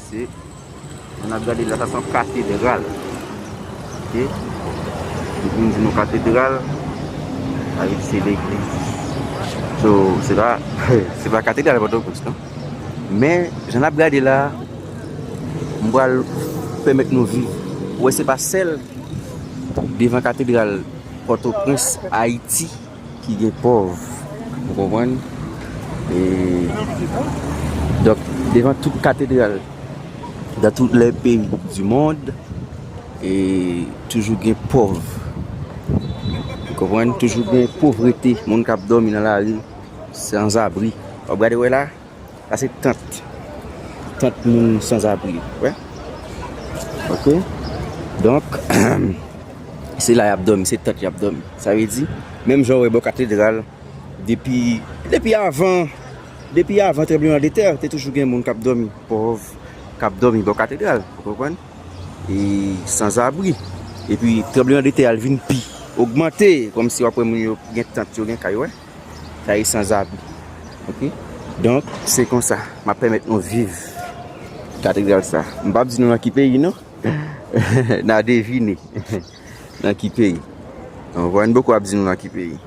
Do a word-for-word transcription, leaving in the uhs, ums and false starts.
Se, jan n ap gade la, sa se yon katedral. Ok? Tout moun di nou katedral, sa vle di se legliz. So, se pa, se pa katedral Pòtoprens, non. Men, jan n ap gade la, m pral pèmèt nou viv. Ou wè, se pa sèl devan katedral Pòtoprens, Ayiti, ki gen pòv. Ou konprann? E, donk, devan tout katedral, dans tous les pays du monde, e toujou gen pòv. Ou konprann? Toujou gen povrete, moun k ap dòmi nan lari, sanzabri. W ap gade, wè la, sa se tant. Tant moun sanzabri, wè. Ok? Donk, se la y ap dòmi, se tant y ap dòmi. Sa vle di, menm jan w wè bò katedral, depi, depi avan, depi avan tranblemanntè, te toujou gen moun k ap dòmi, pòv, k ap dòmi bò katedral, ou konprann? E sanzabri. Epi tranblemanntè a vin pi ogmante, kòmsi w ap wè moun yo gen tant, yo gen kay, wè. Sa e sanzabri. Ok? Donk, se konsa, m ap pèmèt nou viv katedral sa. M p ap di nou nan ki peyi, non. N a devine nan ki peyi. Bon, m poko ap di nou nan ki peyi.